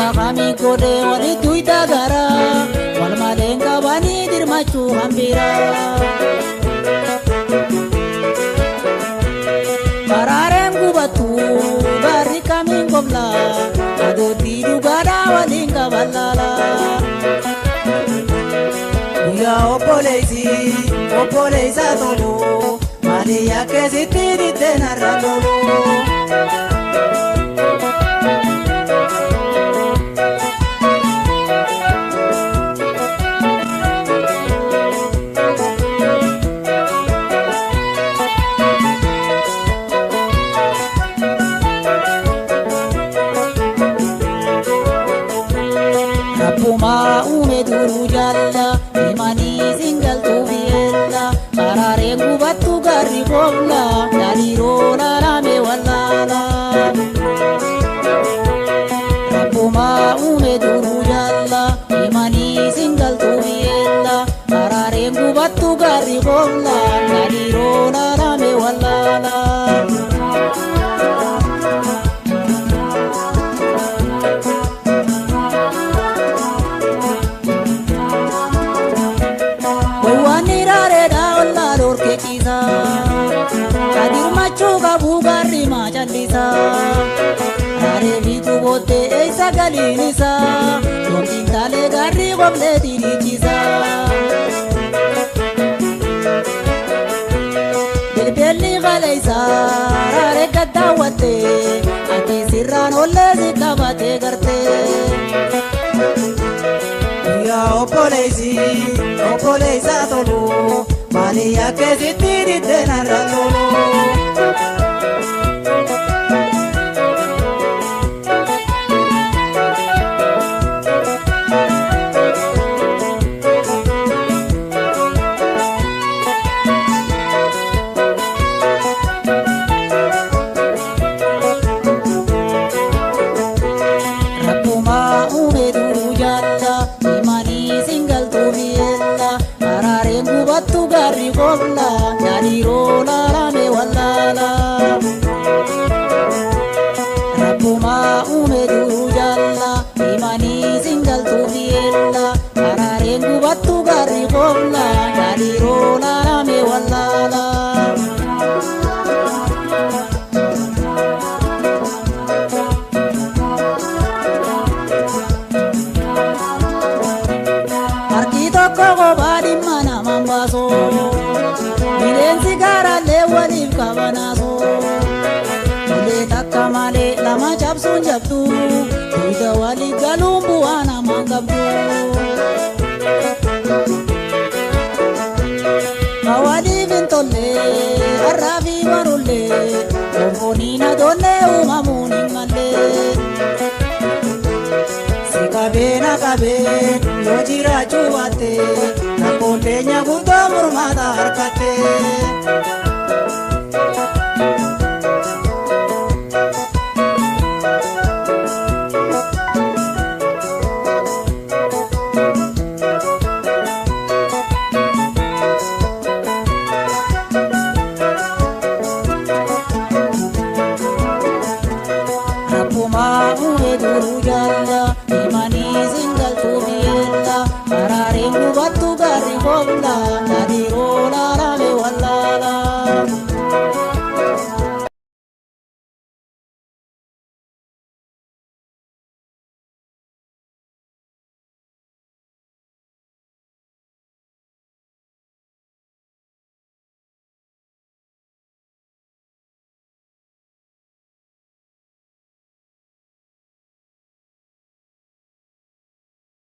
Akka kamii godhee walitti uyda garaa wal maleen qabanii dirmachuu hambiraa. Baraareen gubattu gaarri kamiin gobla adoottii dhugaadhaa waliin qaban laala. Guyyaa obboleessi obboleessa tolu maali akkeessitti diddeen har'a lolu. Rabbumaa uume duruu jaalla himanii singaltuu biyyeella baraareen gubattu gaarri gobla yaaliiroo laalame wallaala. Rabbumaa uume duruu jaalla himanii singaltuu biyyeella baraareen gubattu gaarri gobla yaaliiroo laalame wallaala. Waan iraareedha ollaa lorkee ciisa. Kadirmachuu qabu gaarri maa callisa. Raaree biituu booddee eessa galiin isaa. Yoomtiin taalee gaarri qoblee diriichisa. Bilbilli qaleessa raaree gad daawwattee ati sirraan ollee si qabatee gartee. Guyyaa obboleessi obboleessa tolu maali akkeessitti diddeen har'a lolu. Rabbumaa uume duruu jaalla himanii singaltuu biyyeella baraareen gubattu gaarri gobla yaaliiroo laalame wallaala. Rabbumaa uume duruu jaalla himanii singaltuu biyyeella baraareen gubattu gaarri gobla yaaliiroo laalame wallaala. Harki tokko kophaa dhimma namaan baasu. Bineensi gaaraallee waliif qabanaasu. Ulee takka malee lama cabsuun jabdu. Duyda walii galuun bu'aa namaan qabdu. Waliif hin tolle har'aa fi barullee gonfooniin adoollee uumamuun hin malle. Si qabee na qabee yoo jiraachuu baatte rakkoon teenya guutuu mormaata harkatte. Rabbumaa uume duruu jaalla himanii singaltuu.